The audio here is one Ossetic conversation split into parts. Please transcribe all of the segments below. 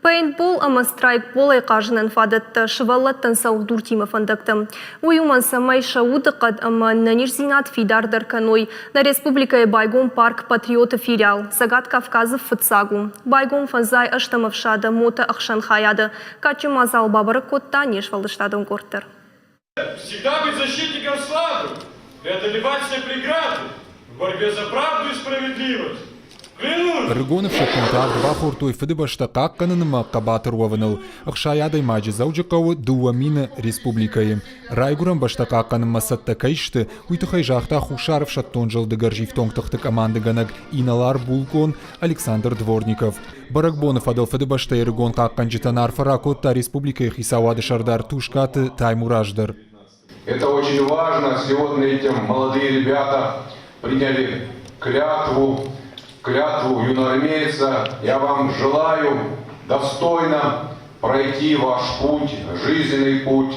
Пейнтбол ӕмӕ страйкболӕй хъазынӕн фадӕттӕ сывӕллӕттӕн цӕлхдуртимӕ фӕндӕгтӕм. Уый уымӕн, цӕмӕй сӕ удыхъӕд ӕмӕ нӕниздзинад фидардӕр кӕной. Нӕ республикӕйы байгом парк «Патриоты» филиал. Цӕгат Кавказы фыццаг у. Байгом фӕндзай ӕстӕм ӕфсады мотоӕхсӕн хайады. Кадджын мадзал бабӕрӕг кодта не сфӕлдыстадон къорд дӕр. Всегда быть защитником слабых, преодолевать все преграды в борьбе за правду и справедливость. Ӕрыгон ӕфсӕддонтӕ ард бахордтой Фыдыбӕстӕ хъахъхъӕнынмӕ хъӕбатыр уӕвыныл 60 адӕймаджы Дзӕуджыхъӕуы 2000 республикӕйы. Райгуырӕн бӕстӕ хъахъхъӕнынмӕ цӕттӕ кӕй сты, уый тыххӕй загъта Хуссар ӕфсӕддон зылды гӕрзифтонг тыхты командӕгӕнӕг инӕлар-булкъон Александр Дворников. Бӕрӕгбоны фӕдыл Фыдыбӕстӕйы ӕрыгон хъахъхъӕнджытӕн арфӕ ракодта республикӕйы хицауады сӕрдар Тускъаты Таймураз дӕр. Это очень важно. Сегодня эти молодые ребята приняли клятву, клятву юноармейца. Я вам желаю достойно пройти ваш путь, жизненный путь,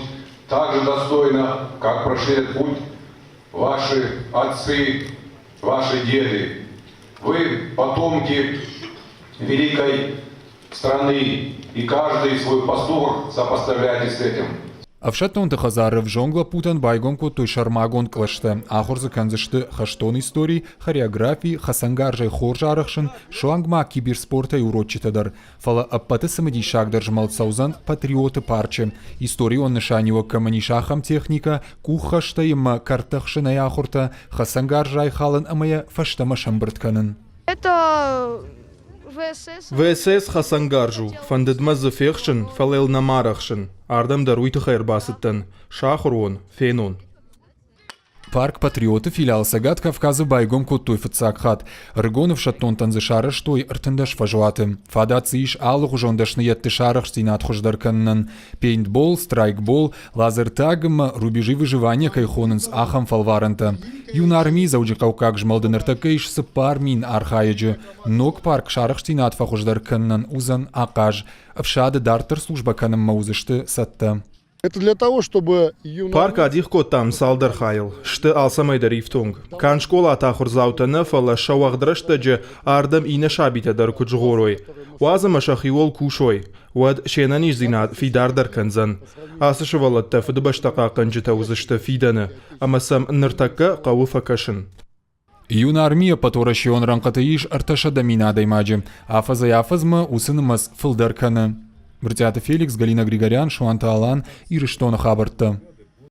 так же достойно, как прошли этот путь ваши отцы, ваши деды. Вы потомки великой страны, и каждый свой поступок сопоставляйте с этим. Ӕфсӕддонты хӕдзары ӕвзонг лӕппутӕн байгом кодтой сӕрмагонд кълӕстӕ. Ахуыр дзы кӕндзысты хӕстон истори, хореографи, хӕцӕнгарзӕй хорз арӕхсын, суанг ма киберспортӕй уроччытӕ дӕр. Фӕлӕ ӕппӕты цымыдисагдӕр змӕлд цӕудзӕн Патриоты парчы. Историон нысаниуӕг кӕмӕн ис, ахӕм техникӕ, къуххӕстӕй ӕмӕ кӕртӕхсынӕй ахуыртӕ, хӕцӕнгарз райхалын ӕмӕ йӕ фӕстӕмӕ сӕмбырд кӕнын. Это ВСС хӕцӕнгарз у, фӕндыд мӕ дзы фехсын, фӕлӕ йыл нӕма арӕхсын. Ардӕм дӕр уый тыххӕй ӕрбацыдтӕн, сахуыр уон, фенон. Парк «Патриоты» филиал Цӕгат Кавказы байгом кодтой фыццаг хатт. Ӕрыгон ӕфсӕддонтӕн дзы сарӕзтой 13 фӕзуаты. Фадат дзы ис алыгъуызон дӕсныйӕдты сарӕхстдзинад хуыздӕр кӕнынӕн. Пейнтбол, страйкбол, лазертаг ӕмӕ рубежи выживания кӕй хонынц, ахӕм фӕлварӕнтӕ. Юнармийы Дзӕуджыхъӕуккаг змӕлды ныртӕккӕ ис 4000 архайӕджы. Ног парк сарӕхстдзинад фӕхуыздӕр кӕнынӕн уыдзӕн ахъаз. Ӕфсады дарддӕр службӕ кӕнынмӕ уыдзысты цӕттӕ. Это для того, чтобы Парк адих кодтам цалдӕр хайыл, сты алцӕмӕй дӕр ифтонг. Канд скъолаты ахуырдзаутӕ нӕ, фӕлӕ сӕ уӕгъд рӕстӕджы ардӕм иннӕ сабитӕ дӕр куыд згъорой. Уадз ӕмӕ сӕхиуыл кусой, уӕд се нӕниздзинад фидардӕр кӕндзӕн. Ацы сывӕллӕттӕ Фыдыбӕстӕ хъахъхъӕнджытӕ уыдзысты фидӕны, ӕмӕ сӕм ныртӕккӕ хъӕуы фӕкӕсын. Юнармийы ӕппӕтуӕрӕсейон рӕнхъыты ис 300 000 адӕймаджы. Афӕдзӕй-афӕдзмӕ уыцы нымӕц фылдӕр кӕны. Брытъиаты Феликс, Галина Григорян, Суанты Алан, Ирыстоны хабӕрттӕ.